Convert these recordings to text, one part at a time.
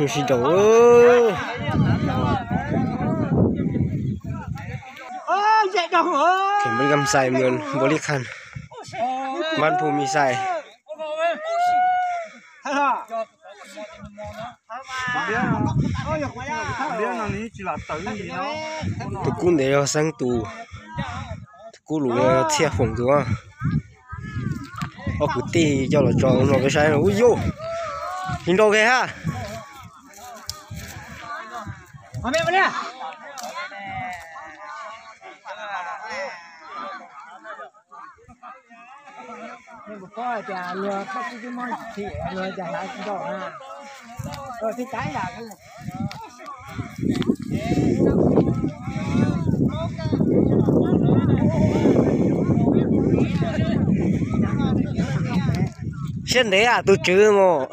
Sib nraus. Npau li kam xais mus npau li qhas. Npab phu mi xais. Tus kub ntev yog Xeeb tus, tus kub lus yog Txhiaj Foom tus. Ob kwv tij coj los tso no peb saib. Ub yuj, sib nraus kiag ha. Siab ntev tus tswv mus.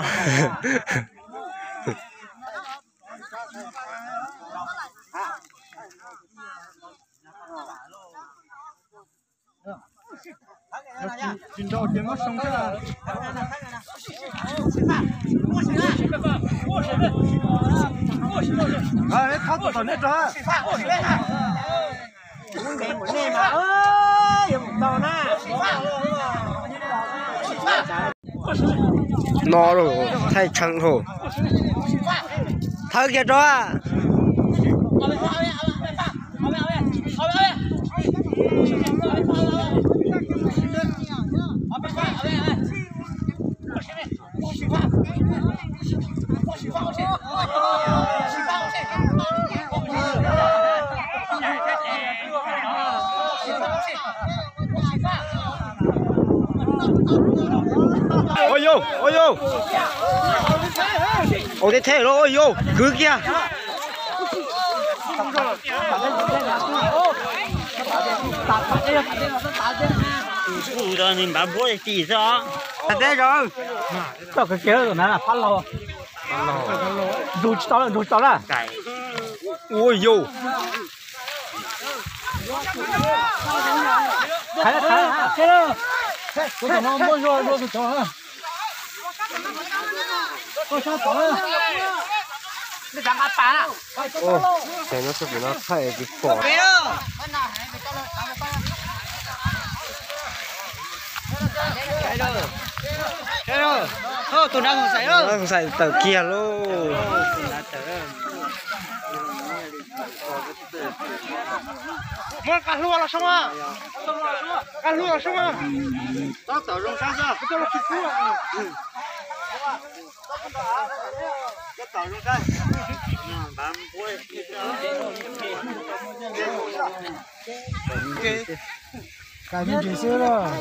No thaij tshee hauv. Thawb kiag rau. Ua yau, ua yau. Ua tib thej los ua yau, kwv kiag. Npab npuab ti xwb os. Teb os. Txoj kev kiag na, phab laug. Nrug tsis tau lawm, nrug tsis tau lawm. Ua yau. Ces no txog pem no thaij tsis pom. Tus na Hoo Xais tawm kiag lauj. Muab qab hlua los soo, qab hlua los soo. Kais me ntsis xwb lauj.